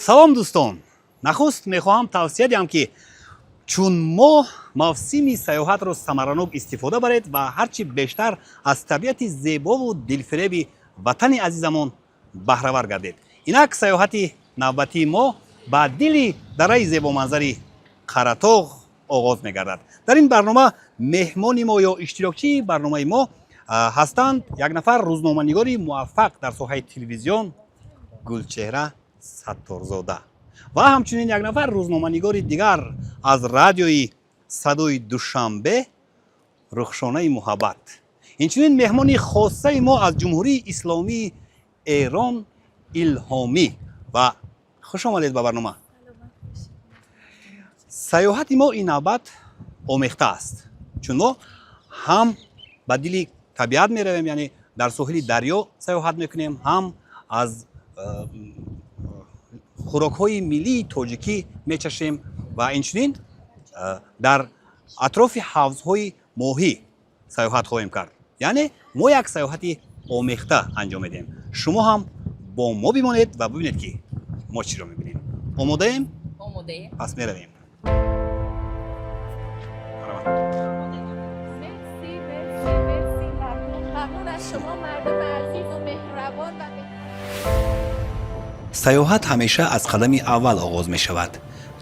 Салом, дӯстон! Нахуст мехоҳам тавсия диҳам, ки чун мо мавсими сайёҳатро самаранок истифода баред ва ҳарчи бештар аз табиати зебову дилфиреби ватани азизамон баҳравар гардед. Инак, сайёҳати навбатии мо ба дили дараи зебоманзари Қаратоғ оғоз мегардад. Дар ин барнома меҳмони мо ё иштирокчии барномаи мо ҳастанд як нафар рӯзноманигори муваффақ дар соҳаи телевизион Гулчеҳра Сатторзода ва ҳамчунин як нафар рӯзноманигори дигар аз радиои Садои Душанбе Рухшонаи Муҳаббат. Инчунин меҳмони хоссаи мо аз Ҷумҳурии Исломии Эрон Илҳомӣ. Ва хуш омадед ба барнома. Сайёҳати мо ин навбат омехта аст, чун мо ҳам ба дили табиат меравем, яъне дар соҳили дарё сайёҳат мекунем, ҳам аз хӯрокҳои миллии тоҷикӣ мечашем ва инчунин дар атрофи ҳавзҳои моҳӣ сайёҳат хоҳем кард. Яъне мо як сайёҳати омехта анҷом медиҳем. Шумо ҳам бо мо бимонед ва бибинед, ки мо чиро мебинем. Омодаем? Омодаем. Пас меравем. مرسی، مرسی، مرسی. ممنون، ممنون از شما مردم عزیز و مهربان و Сайёҳат ҳамеша аз қадами аввал оғоз мешавад,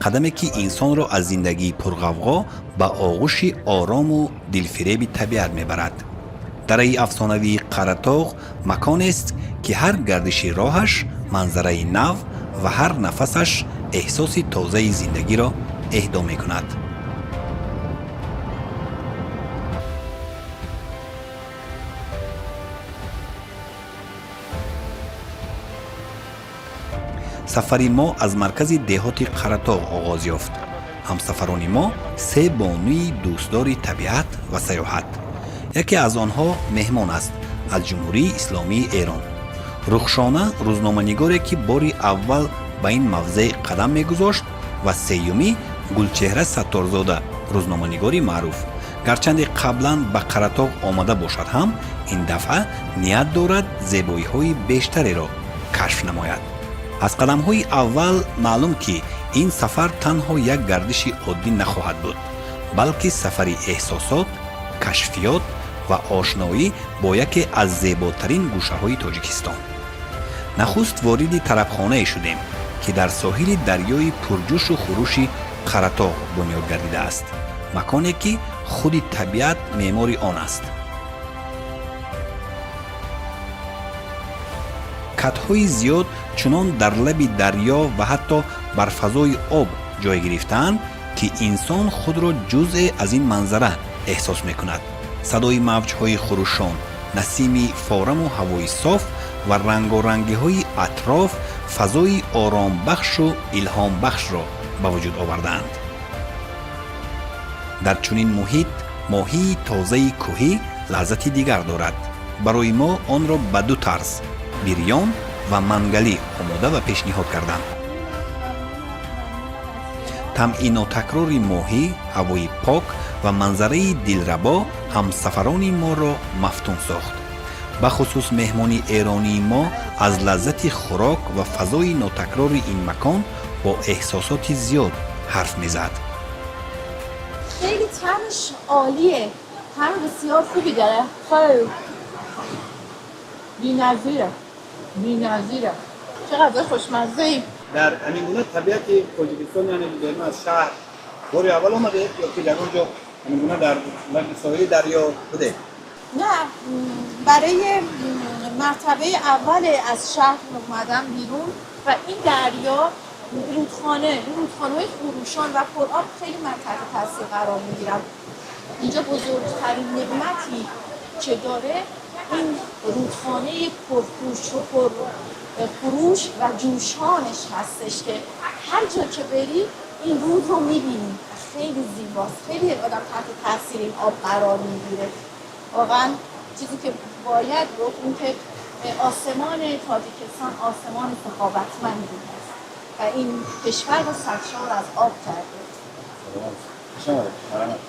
қадаме, ки инсонро аз зиндагии пурғавғо ба оғӯши орому дилфиреби табиат мебарад. Дараи афсонавии Қаратоғ маконест, ки ҳар гардиши роҳаш манзараи нав ва ҳар нафасаш эҳсоси тозаи зиндагиро эҳдо мекунад. Сафари мо аз маркази деҳоти Қаратоғ оғоз ёфт. Ҳамсафарони мо се бонуи дӯстдори табиат ва сайёҳат. Яке аз онҳо меҳмон аст аз Ҷумҳурии Исломии Эрон, Рухшона, рӯзноманигоре, ки бори аввал ба ин мавзеъ қадам мегузошт, ва сеюмӣ Гулчеҳра Сатторзода, рӯзноманигори маъруф. Гарчанде қаблан ба Қаратоғ омада бошад ҳам, ин дафъа ният дорад зебоиҳои бештареро кашф намояд. Аз қадамҳои аввал маълум, ки ин сафар танҳо як гардиши оддӣ нахоҳад буд, балки сафари эҳсосот, кашфиёт ва ошноӣ бо яке аз зеботарин гӯшаҳои Тоҷикистон. Нахуст вориди тарабхонае шудем, ки дар соҳили дарёи пурҷӯшу хурӯши Қаратоғ бунёд гардидааст, маконе, ки худи табиат меъмори он аст. Катҳои зиёд чунон дар лаби дарё ва ҳатто бар фазои об ҷой гирифтаанд, ки инсон худро ҷузъе аз ин манзара эҳсос мекунад. Садои мавҷҳои хурӯшон, насими фораму ҳавои соф ва рангорангиҳои атроф фазои оромбахшу илҳомбахшро ба вуҷуд овардаанд. Дар чунин муҳит моҳии тозаи кӯҳӣ лаззати дигар дорад. Барои мо онро ба ду тарз, бирён ва мангалӣ, омода ва пешниҳод карданд. Тамъи нотакрори моҳӣ, ҳавои пок ва манзараи дилрабо ҳамсафарони моро мафтун сохт. Бахусус меҳмони эронии мо аз лаззати хӯрок ва фазои нотакрори ин макон бо эҳсосоти зиёд ҳарф мезад. خیلی طعمش عالیه، طعم بسیار خوبی داره. خیلی بی‌نظیره، بی‌نظیره. چه غذای خوشمزه ای! Дар ҳамин гуна табиати Тоҷикистон, яъне берун аз шаҳр, бори аввал омадед ё ки дар он ҷо ҳамин гуна дар лаби соҳили дарё будед? نه، برای مرتبه اول از شهر اومدم بیرون و این دریا، رودخانه، این رودخانه های خروشان و پرآب، خیلی من تحت تاثیر قرار میگیرم. اینجا بزرگترین نعمتی که داره این رودخانه پرخروش و پر خروش و جوشانش هستش که هر جا که بری این رود رو میبینی. خیلی زیباست، خیلی آدم تحت تاثیر این آب قرار میگیره. واقعا چیزی که باید گفت این که آسمان تاجیکستان آسمان سخاوتمندی هست و این کشور رو سرشار از آب کرده. Хуш омадед. Марҳамат.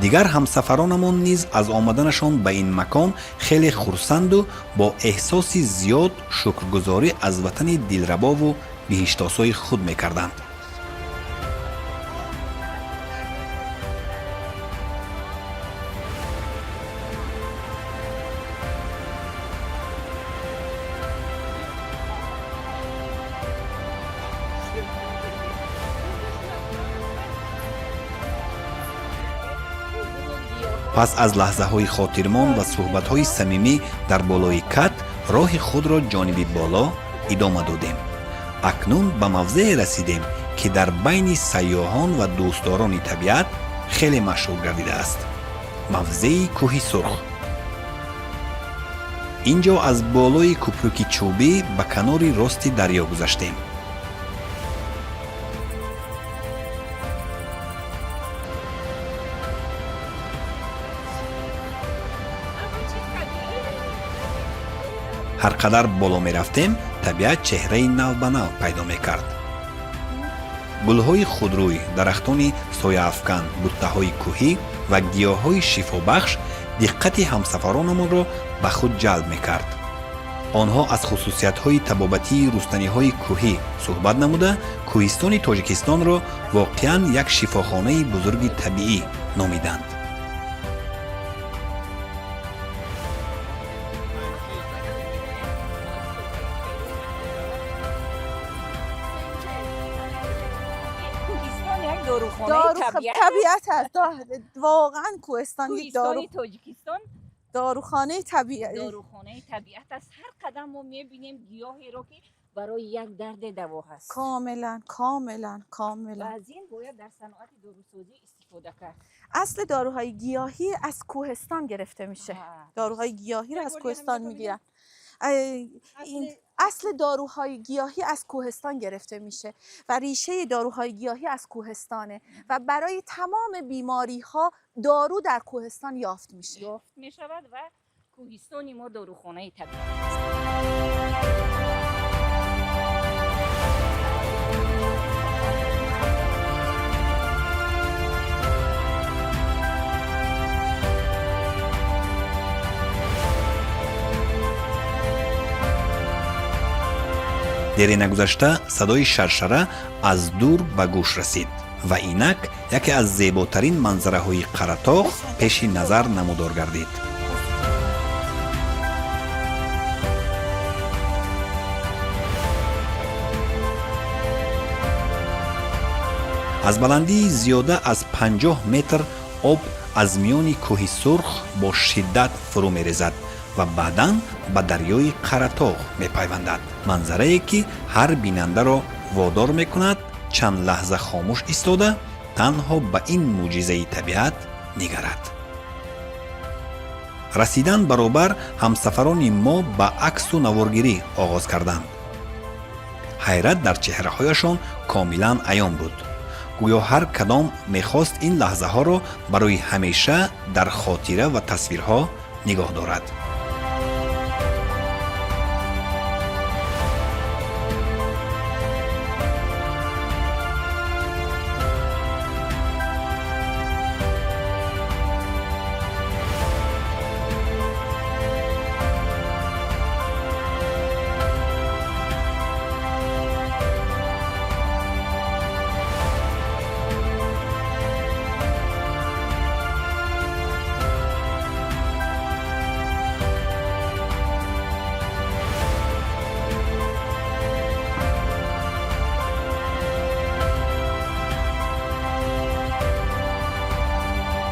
Дигар ҳамсафаронамон низ аз омаданашон ба ин макон хеле хурсанду бо эҳсоси зиёд шукргузорӣ аз ватани дилрабову биҳиштосои худ мекарданд. Пас аз лаҳзаҳои хотирмон ва суҳбатҳои самимӣ дар болои кат роҳи худро ҷониби боло идома додем. Акнун ба мавзеъе расидем, ки дар байни сайёҳон ва дӯстдорони табиат хеле машҳур гардидааст: мавзеи Кӯҳи Сурх. Ин ҷо аз болои кӯпруки чӯбӣ ба канори рости дарё гузаштем. Ҳар қадар боло мерафтем, табиат чеҳраи навбанав пайдо мекард: гулҳои худрӯй, дарахтони сояафкан, буттаҳои кӯҳӣ ва гиёҳҳои шифобахш диққати ҳамсафаронамонро ба худ ҷалб мекард. Онҳо аз хусусиятҳои табобатии рустаниҳои кӯҳӣ суҳбат намуда, кӯҳистони Тоҷикистонро воқеан як шифохонаи бузурги табиӣ номиданд. کوهستان یک داروخانه دارو طبیعت. طبیعت است. واقعا کوهستان یک دارو کوهستان تاجیکستان داروخانه طبیعت. داروخانه طبیعت است. هر قدم ما میبینیم گیاهی رو که برای یک درد دوا هست. کاملا کاملا. و کاملا. از این باید در صنعت داروسازی استفاده کرد. اصل داروهای گیاهی از کوهستان گرفته میشه. داروهای گیاهی رو از یک بار کوهستان دیگه هم میگیرن. این اصل داروهای گیاهی از کوهستان گرفته میشه و ریشه داروهای گیاهی از کوهستانه و برای تمام بیماری ها دارو در کوهستان یافت میشه. یافت میشود و کوهستان ما داروخانه طبیعت است. Дере нагузашта садои шаршара аз дур ба гӯш расид ва инак яке аз зеботарин манзараҳои Қаратоғ пеши назар намудор гардид. Аз баландии зиёда аз 50 метр об аз миёни Кӯҳи Сурх бо шиддат фурӯ мерезад ва баъдан ба дарёи Қаратоғ мепайвандад, манзарае ки ҳар бинандаро водор мекунад чанд лаҳза хомӯш истода, танҳо ба ин мӯъҷизаи табиат нигарад. Расидан баробар ҳамсафарони мо ба аксу наворгирӣ оғоз карданд. Ҳайрат дар чеҳраҳояшон комилан аён буд, гӯё ҳар кадом мехост ин лаҳзаҳоро барои ҳамеша дар хотира ва тасвирҳо нигоҳ дорад.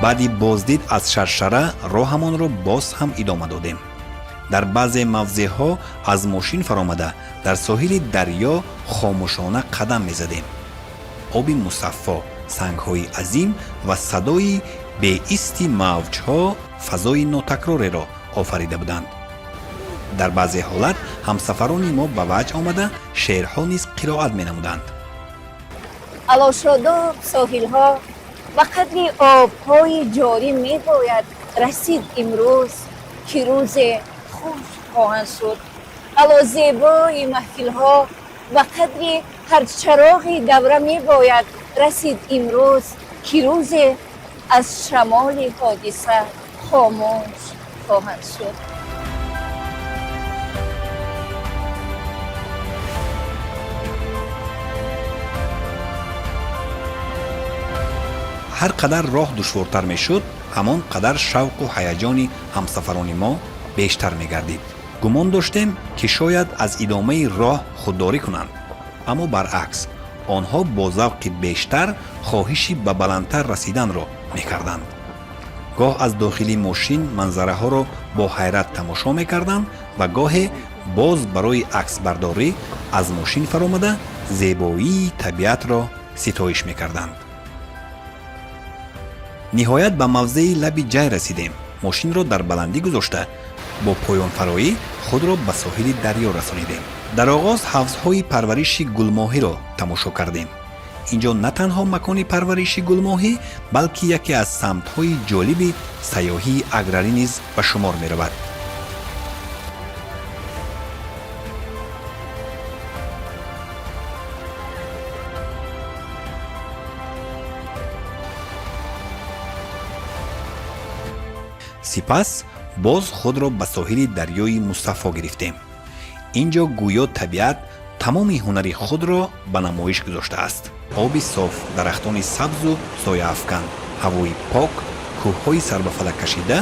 Баъди боздид аз шаршара роҳамонро боз ҳам идома додем. Дар баъзе мавзеъҳо аз мошин фаромада, дар соҳили дарё хомӯшона қадам мезадем. Оби мусаффо, сангҳои азим ва садои беисти мавҷҳо фазои нотакрореро офарида буданд. Дар баъзе ҳолат ҳамсафарони мо ба ваҷд омада, шеърҳо низ қироат менамуданд. Ало шодоб соҳилҳо, ба қадри обҳои ҷорӣ мебояд расид имрӯз, ки рӯзе хушк хоҳанд шуд. Ало зебои маҳфилҳо, ба қадри ҳар чароғи давра мебояд расид имрӯз, ки рӯзе Аз шамоли ҳодиса хомӯш хоҳанд шуд. Ҳар қадар роҳ душвортар мешуд, ҳамон қадар шавқу ҳаяҷони ҳамсафарони мо бештар мегардид. Гумон доштем, ки шояд аз идомаи роҳ худдорӣ кунанд, аммо баръакс, онҳо бо завқи бештар хоҳиши ба баландтар расиданро мекарданд. Гоҳ аз дохили мошин манзараҳоро бо ҳайрат тамошо мекарданд ва гоҳе боз барои аксбардорӣ аз мошин фаромада, зебоии табиатро ситоиш мекарданд. Ниҳоят ба мавзеи лаби ҷай расидем. Мошинро дар баландӣ гузошта, бо поёнфароӣ худро ба соҳили дарё расонидем. Дар оғоз ҳавзҳои парвариши гулмоҳиро тамошо кардем. Ин ҷо на танҳо макони парвариши гулмоҳӣ, балки яке аз самтҳои ҷолиби сайёҳии аграрӣ низ ба шумор меравад. Сипас боз худро ба соҳили дарёи мусаффо гирифтем. Ин ҷо гӯё табиат тамоми ҳунари худро ба намоиш гузоштааст: оби соф, дарахтони сабзу сояафкан, ҳавои пок, кӯҳҳои сарбафалак кашида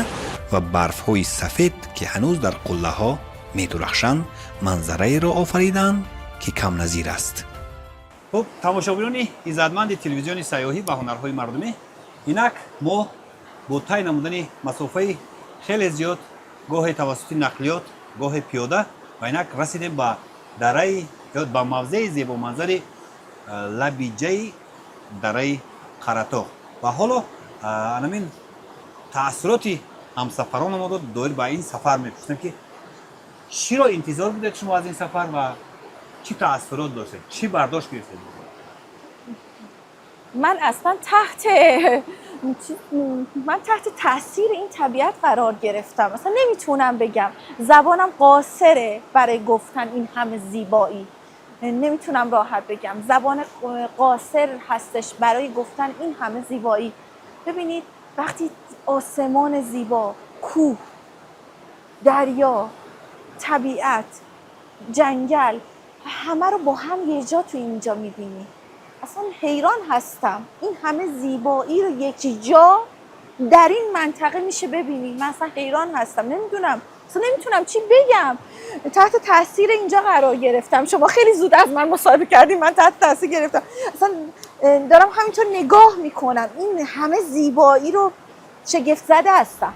ва барфҳои сафед, ки ҳанӯз дар қуллаҳо медурахшанд, манзараеро офаридаанд, ки камназир аст. Хуб, тамошобинони иззатманди телевизиони сайёҳӣ ва ҳунарҳои мардумӣ, инак мо бо тай намудани масофаи хеле зиёд, гоҳе тавассути нақлиёт, гоҳе пиёда, ва инак расидем ба дараи ё ба мавзеи зебоманзари лабиҷаи дараи Қаратоғ ва ҳоло анамин таассуроти ҳамсафаронамонро доир ба ин сафар мепурсем, ки чиро интизор будед шумо аз ин сафар ва чӣ таассурот доштед, чӣ бардошт гирифтед? من اصلا تحت تاثیر این طبیعت قرار گرفتم. اصلا نمیتونم بگم، زبانم قاصره برای گفتن این همه زیبایی. نمیتونم راحت بگم، زبان قاصر هستش برای گفتن این همه زیبایی. ببینید، وقتی آسمان زیبا، کوه، دریا، طبیعت، جنگل، همه رو با هم یه جا تو اینجا میبینی، اصلا حیران هستم. این همه زیبایی رو یک جا در این منطقه میشه ببینی. من اصلا حیران هستم، نمیدونم، اصلا نمیتونم چی بگم. تحت تاثیر اینجا قرار گرفتم. شما خیلی زود از من مصاحبه کردیم، من تحت تاثیر گرفتم. اصلا دارم همینطور نگاه میکنم این همه زیبایی رو، شگفت زده هستم.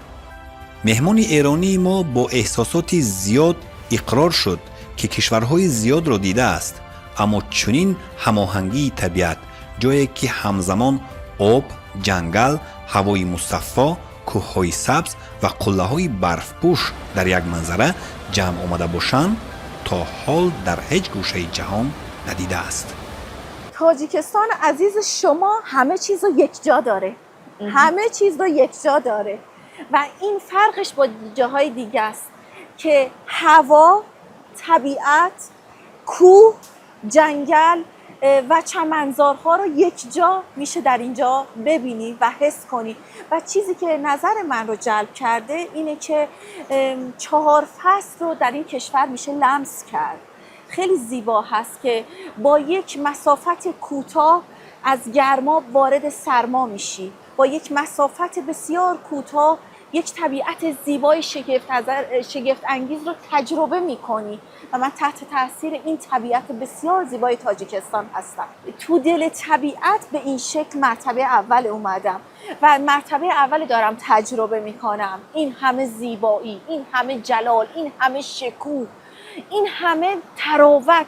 Меҳмони эронии мо бо эҳсосоти зиёд иқрор шуд, ки кишварҳои зиёдро дидааст, аммо чунин ҳамоҳангии табиат, ҷое ки ҳамзамон об, ҷангал, ҳавои мусаффо, кӯҳҳои сабз ва қуллаҳои барфпӯш дар як манзара ҷамъ омада бошанд, то ҳол дар ҳеҷ гӯшаи ҷаҳон надидааст. تاجیکستان عزیز شما همه چیز رو یک جا داره، همه چیز رو یک جا داره و این فرقش با جاهای دیگه است که هوا، طبیعت، کوه، جنگل و چمنزارها رو یک جا میشه در اینجا ببینی و حس کنی. و چیزی که نظر من رو جلب کرده اینه که چهار فصل رو در این کشور میشه لمس کرد. خیلی زیبا هست که با یک مسافت کوتاه از گرما وارد سرما میشی، با یک مسافت بسیار کوتاه یک طبیعت زیبای شگفت انگیز رو تجربه میکنی و من تحت تاثیر این طبیعت بسیار زیبای تاجیکستان هستم. تو دل طبیعت به این شکل مرتبه اول اومدم و مرتبه اول دارم تجربه میکنم. این همه زیبایی، این همه جلال، این همه شکوه، این همه طراوت،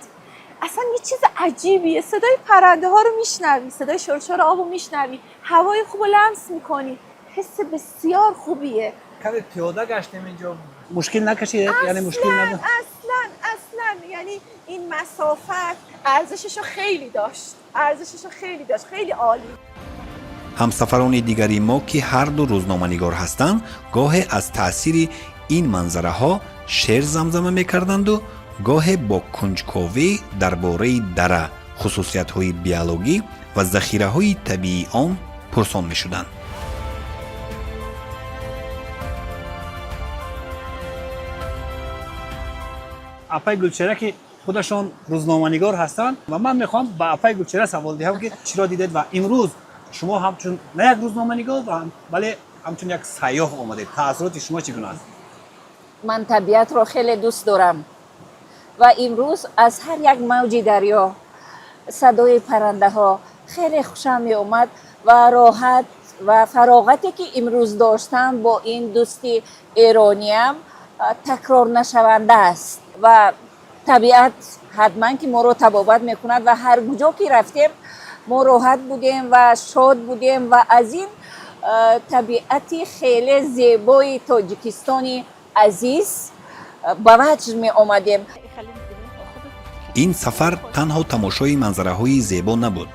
اصلا یه چیز عجیبیه. صدای پرنده ها رو میشنوی، صدای شرشر آب رو میشنوی، هوای خوب رو لمس میکنی. حس بسیار خوبیه. Каме пиёда гаштем инҷо, мушкил накашид, яъне мушкил набуд? اصلا، اصلا. یعنی این مسافت ارزشش رو خیلی داشت، ارزشش رو خیلی داشت. خیلی عالی. Ҳамсафарони дигари мо, ки ҳарду рӯзноманигор ҳастанд, гоҳе аз таъсири ин манзараҳо шеър замзама мекарданду гоҳе бо кунҷковӣ дар бораи дара, хусусиятҳои биологӣ ва захираҳои табиии он пурсон мешуданд. Апаи Гулчеҳра, ки худашон рӯзноманигор ҳастанд, ва ман мехоҳам ба апаи Гулчеҳра савол диҳам, ки чиро дидед ва имрӯз шумо ҳамчун на як рӯзноманигор, бале ҳамчун як сайёҳ омадед. Таассуроти шумо чӣ гуна аст? Ман табиатро хеле дӯст дорам ва имрӯз аз ҳар як мавҷи дарё, садои паррандаҳо хеле хушам меомад ва роҳат ва фароғате, ки имрӯз доштам бо ин дӯсти эрониям, такрорнашаванда аст. Ва табиат ҳатман ки моро табобат мекунад ва ҳар куҷо ки рафтем, мо роҳат будем ва шод будем ва аз ин табиати хеле зебои Тоҷикистони азиз ба ваҷд меомадем. Ин сафар танҳо тамошои манзараҳои зебо набуд.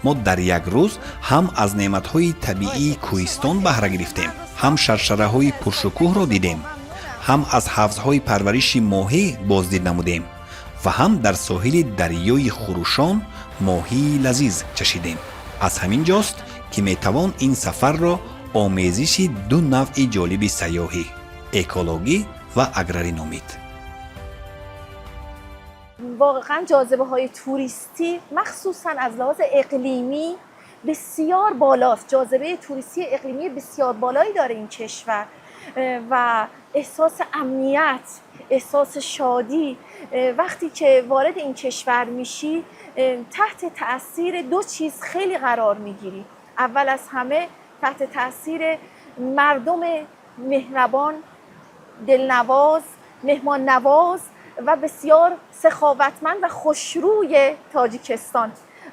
Мо дар як рӯз ҳам аз неъматҳои табиии кӯҳистон баҳра гирифтем, ҳам шаршараҳои пуршукӯҳро дидем, ҳам аз ҳавзҳои парвариши моҳӣ боздид намудем ва ҳам дар соҳили дарёи хурӯшон моҳии лазиз чашидем. Аз ҳамин ҷост, ки метавон ин сафарро омезиши ду навъи ҷолиби сайёҳӣ, экологӣ ва аграрӣ номид. واقعا جاذبه های توریستی، مخصوصا از لحاظ اقلیمی، بسیار بالاست. جاذبه توریستی اقلیمی بسیار بالایی داره این کشور و احساس امنیت، احساس شادی، وقتی که وارد این کشور میشی، تحت تاثیر دو چیز خیلی قرار میگیری. اول از همه تحت تاثیر مردم مهربان، دلنواز، مهمان نواز و بسیار سخاوتمند و خوشروی تاجیکستان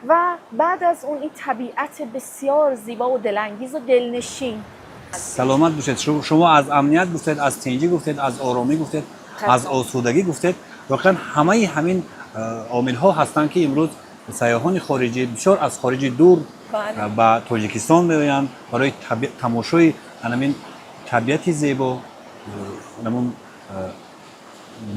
و بعد از اون این طبیعت بسیار زیبا و دلانگیز و دلنشین. Саломат бошед. Шумо аз амният гуфтед, аз тинҷӣ гуфтед, аз оромӣ гуфтед, аз осудагӣ гуфтед. Воқеан, ҳамаи ҳамин омилҳо ҳастанд, ки имрӯз сайёҳони хориҷӣ бисёр аз хориҷи дур ба Тоҷикистон меоянд барои тамошои анамин табиати зебо, анамун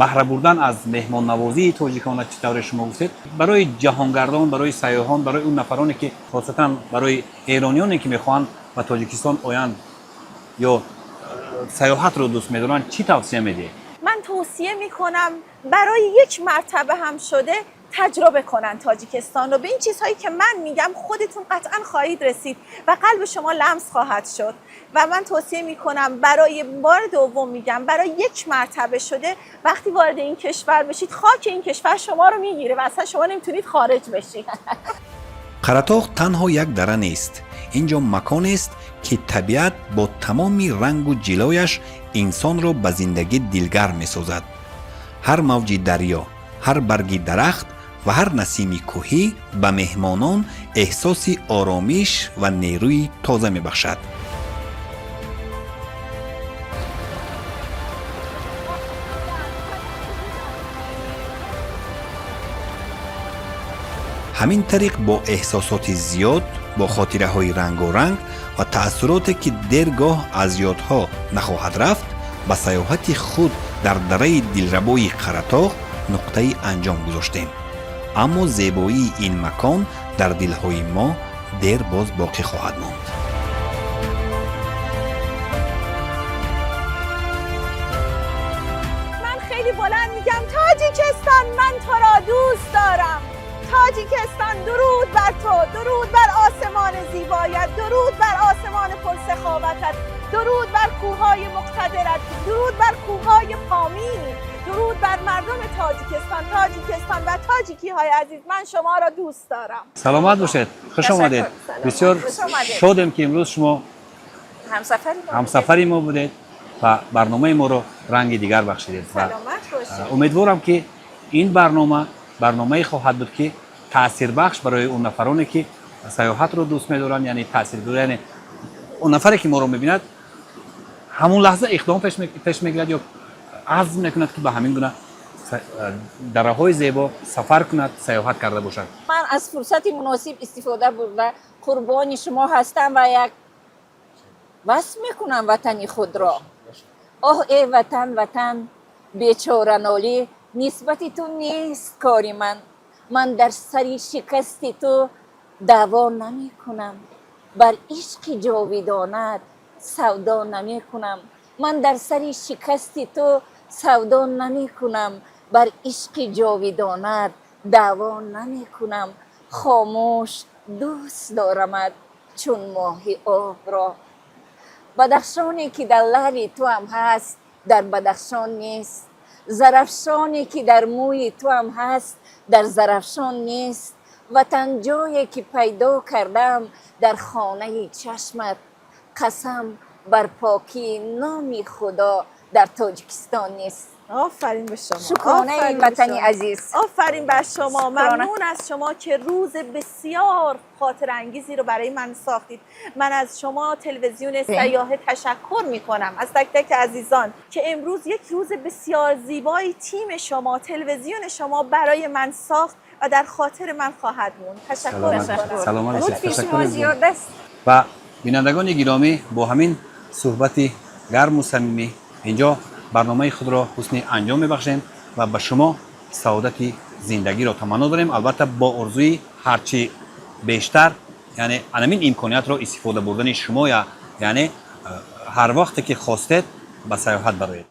баҳра бурдан аз меҳмоннавозии тоҷикона, чӣ тавре шумо гуфтед. Барои ҷаҳонгардон, барои сайёҳон, барои он нафароне, ки хосатан барои эрониёне, ки мехоҳанд ба Тоҷикистон оянд ё сайёҳатро дӯст медоранд, чӣ тавсия медиҳед? من توصیه میکنم برای یک مرتبه هم شده تجربه کنن تاجیکستان رو. به این چیزهایی که من میگم خودتون قطعا خواهید رسید و قلب شما لمس خواهد شد. و من توصیه میکنم، برای بار دوم میگم، برای یک مرتبه شده وقتی وارد این کشور بشید، خاک این کشور شما رو میگیره و اصلا شما نمیتونید خارج بشید. Қаратоғ танҳо як дара нест. Ин ҷо маконест, ки табиат бо тамоми рангу ҷилояш инсонро ба зиндагӣ дилгарм месозад. Ҳар мавҷи дарё, ҳар барги дарахт ва ҳар насими кӯҳӣ ба меҳмонон эҳсоси оромиш ва нерӯи тоза мебахшад. Ҳамин тариқ, бо эҳсосоти зиёд, бо хотираҳои рангоранг ва таассуроте, ки дергоҳ аз ёдҳо нахоҳад рафт, ба сайёҳати худ дар дараи дилрабои Қаратоғ нуқтаи анҷом гузоштем. Аммо зебоии ин макон дар дилҳои мо дер боз боқӣ хоҳад монд. من خیلی بلند میگم: تاجیکستان، من تو را دوست دارم. تاجیکستان، درود بر تو، درود بر آسمان زیبایت، درود بر آسمان پرسخاوتت، درود بر کوههای مقتدرت، درود بر کوههای پامیر، درود بر مردم تاجیکستان. تاجیکستان و تاجیکی های عزیز، من شما را دوست دارم. Саломат бошед, хуш омадед. Бисёр Хуш омадед. шодем, ки имрӯз шумо ҳамсафари мо. Ҳамсафари мо будед ва барномаи моро ранги дигар бахшидед ва سلامت باشید. Умедворам, ки ин барнома барномае хоҳад буд, ки таъсирбахш барои он нафароне, ки сайёҳатро дӯст медоранд, яъне таъсир, яъне он нафаре, ки моро мебинад, ҳамон лаҳза иқдом пеш мегирад ё азм мекунад, ки ба ҳамин гуна дараҳои зебо сафар кунад, сайёҳат карда бошад. Ман аз фурсати муносиб истифода бурда, қурбони шумо ҳастам ва як васф мекунам ватани худро. Оҳ, э ватан, ватан, бечоранолӣ нисбати ту нест кори ман. Ман дар сари шикасти ту даъво намекунам, бар ишқи ҷовидонат савдо намекунам. Ман дар сари шикасти ту савдо намекунам. Бар ишқи ҷовидонат даъво намекунам, хомӯш дӯст дорамад чун моҳи обро. Бадахшоне ки дар лаъли туам ҳаст, дар Бадахшон нест. Зарафшоне ки дар мӯи туам ҳаст, дар Зарафшон нест. Ватанҷое ки пайдо кардам дар хонаи чашмат, қасам бар покии номи Худо, дар Тоҷикистон нест. آفرین به شما. شکرانه این آفرین به وطن شما. عزیز. آفرین بر شما. شکرانه. ممنون از شما که روز بسیار خاطر انگیزی رو برای من ساختید. من از شما، تلویزیون سیاحه، تشکر می کنم، از تک تک عزیزان که امروز یک روز بسیار زیبایی تیم شما، تلویزیون شما برای من ساخت و در خاطر من خواهد موند. تشکر سلامت. میکنم. سلامت باشید. لطفی تشکر شما از زیاد است. Ва бинандагони гиромӣ, бо ҳамин суҳбати гарму самимӣ инҷо барномаи худро ҳусни анҷом мебахшем ва ба шумо саодати зиндагиро таманно дорем, албатта бо орзуи ҳарчи бештар, яъне анамин имкониятро истифода бурдани шумо, яъне ҳар вақте ки хостед, ба сайёҳат бароед.